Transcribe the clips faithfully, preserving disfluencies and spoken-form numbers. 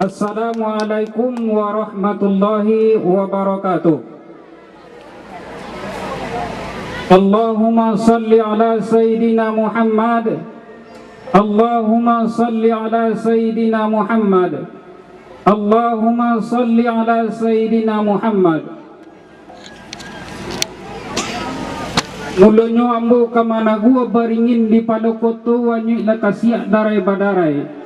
Assalamualaikum warahmatullahi wabarakatuh. Allahumma salli ala Sayyidina Muhammad. Allahumma salli ala Sayyidina Muhammad. Allahumma salli ala Sayyidina Muhammad. Mulonyo ambo ka managua baringin di palo koto, wanyuik lah kasiak darai badarai.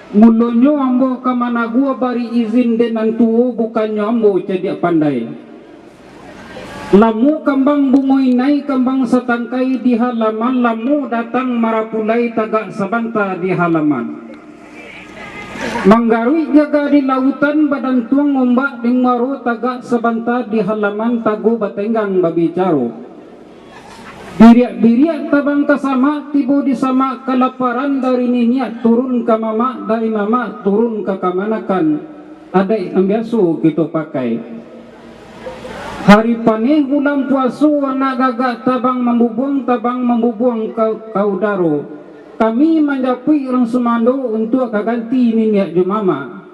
Mulonyo ambo ka managua bari izin dek nan tuo, bukannyo ambo cadiak pandai. Lamo kambang bungo inai, kambang satangkai di halaman, lamo datang marapulai, tagak sabanta di halaman. Manggaruik gaga di lautan, badantuang ombak di muaro, tagak sabanta di halaman, tago batenggang babicaro. Biriak-biriak tabang ka samak, tibo di samak kalaparan, dari niniak turun ka mamak, dari mamak turun ka kamanakan, adaik nan biaso kito pakai. Hari paneh bulan puaso, anak gagak tabang mambubuang, tabang mambubuang ka, ka udaro. Kami manjapuik urang sumando, untuak ka ganti niniak jo mamak.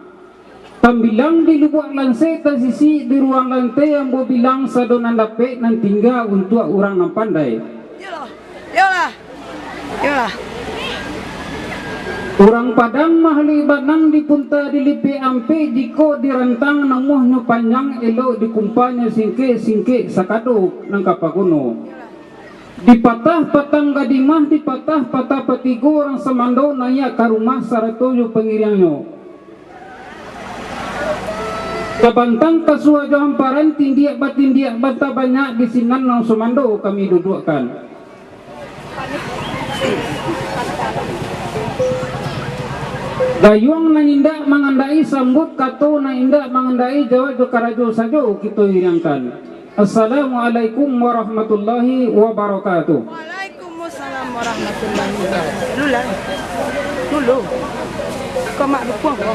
Tambilang di lubuak lansek, tasisik di ruang lantai, ambo bilang sado nan dapek, nan tingga untuak urang nan pandai. Iyolah, iyolah, iyolah. Urang Padang mahaluik banang, dipunta dilipek ampek, jikok dirantang namuahnyo panjang, elok dikumpanyo singkek, singkek sakado nan ka paguno. Dipatah patang gadimah, dipatah patah patigo, urang sumando naiak ka rumah sarato jo pangiriangnyo. Tabantang kasuah jo hamparan, tindiak batindiak banta banyak, di sinan urang sumando kami duduakkan. Gayuang nan indak mangandai sambuik kato, nan indak mangandai jawab, jo karajo sajo kito iriangkan. Assalamualaikum warahmatullahi wabarakatuh. Waalaikumsalam warahmatullahi wabarakatuh. Dulu lah. Dulu. Kau mak dukuang kau.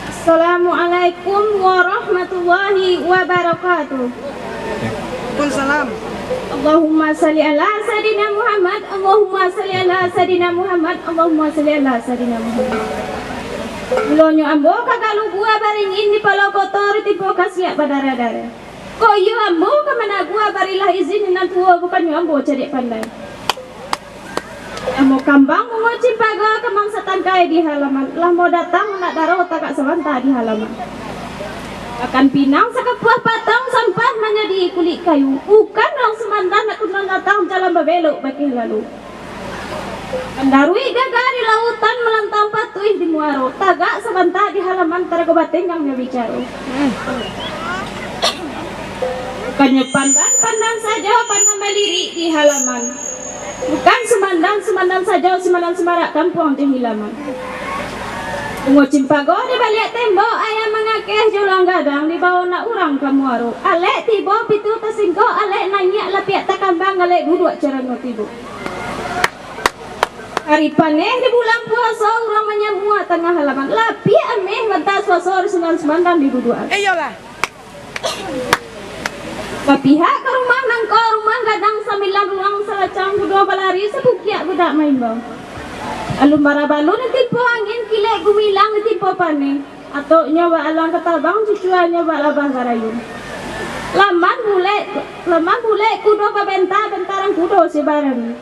Assalamualaikum warahmatullahi wabarakatuh. Waalaikumsalam. Allahumma salli ala Sayyidina Muhammad, Allahumma salli ala Sayyidina Muhammad, Allahumma salli ala Sayyidina Muhammad. Mulonyo ambo ka galubua baringin, di palo koto tibo kasiak badarah-darah. Kok iyo ambo ka managua, barilah izin nan tuo, bukannyo ambo cadiak pandai. Lamo kambang bungo cimpago, kambang satangkai di halaman. Lamo datang anak daro, tagak sabanta di halaman. Akan pinang sakapuah patang, sampah manjadi kulik kayu. Bukan urang sumando nan kuno datang, jalan babelok bakeh lalu. Mandaruik gaga di lautan, malantang patuih di muaro. Tagak sabanta di halaman, tarago batenggang nyo bicaro. Bukannya pandan-pandan sajo, pandan balirik di halaman. Bukan sumandang-sumandang sajo, sumandang samarak kampuang jo hilaman. Bungo cimpago di baliak tembok, ayam mangakeh jo ulang gadang, dibawo nak urang ka muaro. Alek tibo pintu tasingkok, alek naiak lapiak takambang, alek duduak carango tibo. Hari paneh di bulan puaso, urang manyamua tangah halaman, lapiak ameh banta suaso, di sinan sumandang diduduakan. Iyolah. Bapihak ka rumah nangko, rumah gadang sambilan ruang, salacang kudo balari, sabukiak budak maimbau. Alun bara balun ditimpo angin, kilek gumilang ditimpo paneh. Atoknyo bak alang katabang, cucuannyo bak labah garayun. Laman bulek, laman bulek kudo babenta, bentaran kudo sibarani.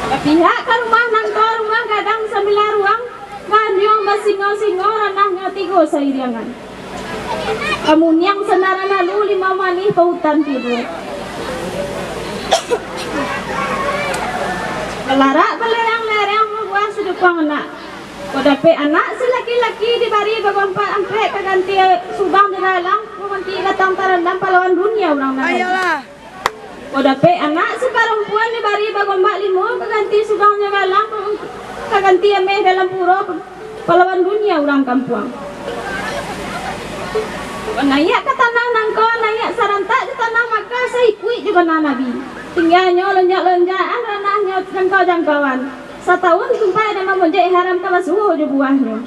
Bapihak ka rumah nangko, rumah gadang sambilan ruang, ganyuang basingo-singo, ranahnyo tigo sairiangan. Kamuniang sanaran lalu, limau manih pautan tibo. Balarak balerang-lerang, babuah sajukuang anak. Kok dapek anak si laki-laki, dibari bagompal ampek, ka ganti subang jo galang, ka ganti batang tarandam, pahlawan dunia urang nan. Ayolah. Kok dapek anak si parampuan, dibari bagombak limo, ka ganti subang jo galang, ka ganti ameh dalam puro, pahlawan dunia urang kampuang. Kok naiak ka tanah nangko, naiak sarantak di tanah Makkah, saikuik jo bana Nabi. Tinggianyo lonjak-lonjakan, ranahnyo jangkau-jangkauan. Satahun tumpai nan mamojek, haram ka basuo jo buahnyo.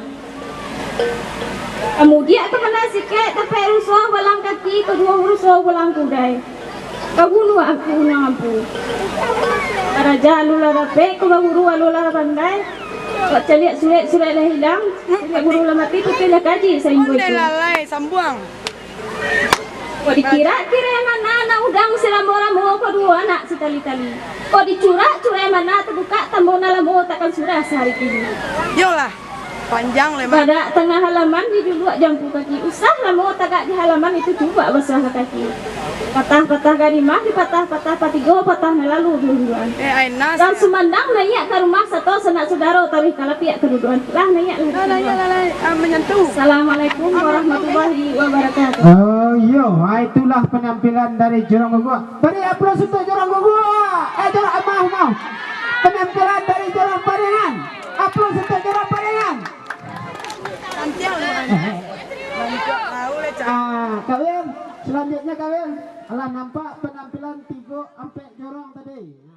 Kamudiak ka Banda Sikek, tapek ruso balang kaki, kaduo ruso balang kudai. Ka bunuah aku, bunuah ampu. Karajo alun lah dapek, ko baguru alun lah pandai. Kok caliak surek, surek lah ilang. Caliak guru lah mati, putih lah kaji, sainggo Ondeh itu. Lalai, sambuang. Kok dikirak-kirak mano anak udang si ramo-ramo, ko duo anak si tali-tali. Kok dicurak-curak mano tabukak tambo nan lamo, takkan surah sahari kini. Yolah. Panjang lai, Mak. Badak tangah halaman dijuluak jampu kaki. Usah lamo tagak di halaman itu, cubo basuahlah kaki. Patah-patah gadimah, dipatah-patah patigo, patah nan lalu duluan. Eh, Ainas. Lah sumandang naiak ka rumah, sato sanak sudaro taruih ka lapiak kaduduan. Lah naiak lah. Lah, lah, lah, lah, lah. Ah, manyantu. Assalamualaikum warahmatullahi wabarakatuh. Oh, iyo. Ah, itulah penampilan dari Jorong Guguak. Bari aplaus untuk Jorong Guguak. Eh, Jorong, ah, maaf, maaf. Penampilan dari Jorong Parengan. Aplaus untuk Jorong Parengan. Ah, Kak Wil, selanjutnya Kak Wil. Alah nampak penampilan tigo ampek jorong tadi.